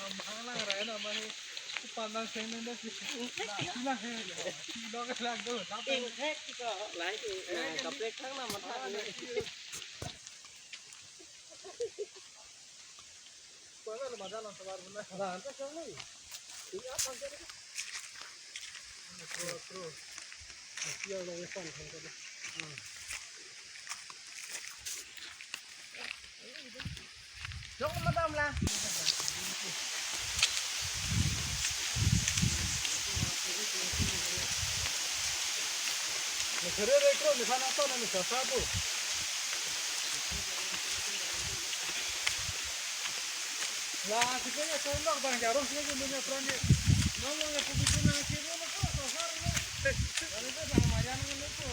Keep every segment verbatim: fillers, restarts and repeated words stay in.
Ang lang rai na mani pandang seng nende si. Na, na, he. Sino ka lang do. Napeng. Ingthek ko, lai tu. Na, kaprek thang na matha. Wala na madala sabar muna. Wala, ang kasang ni. Ini apa ang kasang? True, true. Masih ada yang kan, kan, kan. Hmm. Jong madam la. Ni kere re kro ni sana to na ni sasa tu. La, si kaya sa lok bang jaro si kaya dunia prani. Nong nong ya puji na si nong nong ko sa sa. Ani ko sa maya nong nong ko.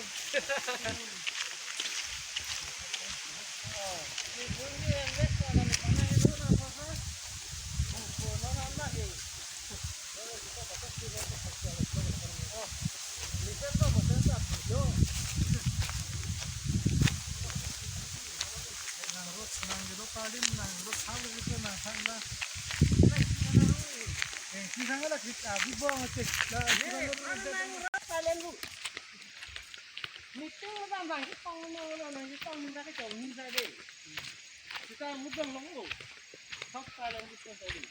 Mutung na bang, bang, kita ngomong na, na, kita minta ke jauh minta deh. Kita mudang long lo. Sok kalian bisa tadi.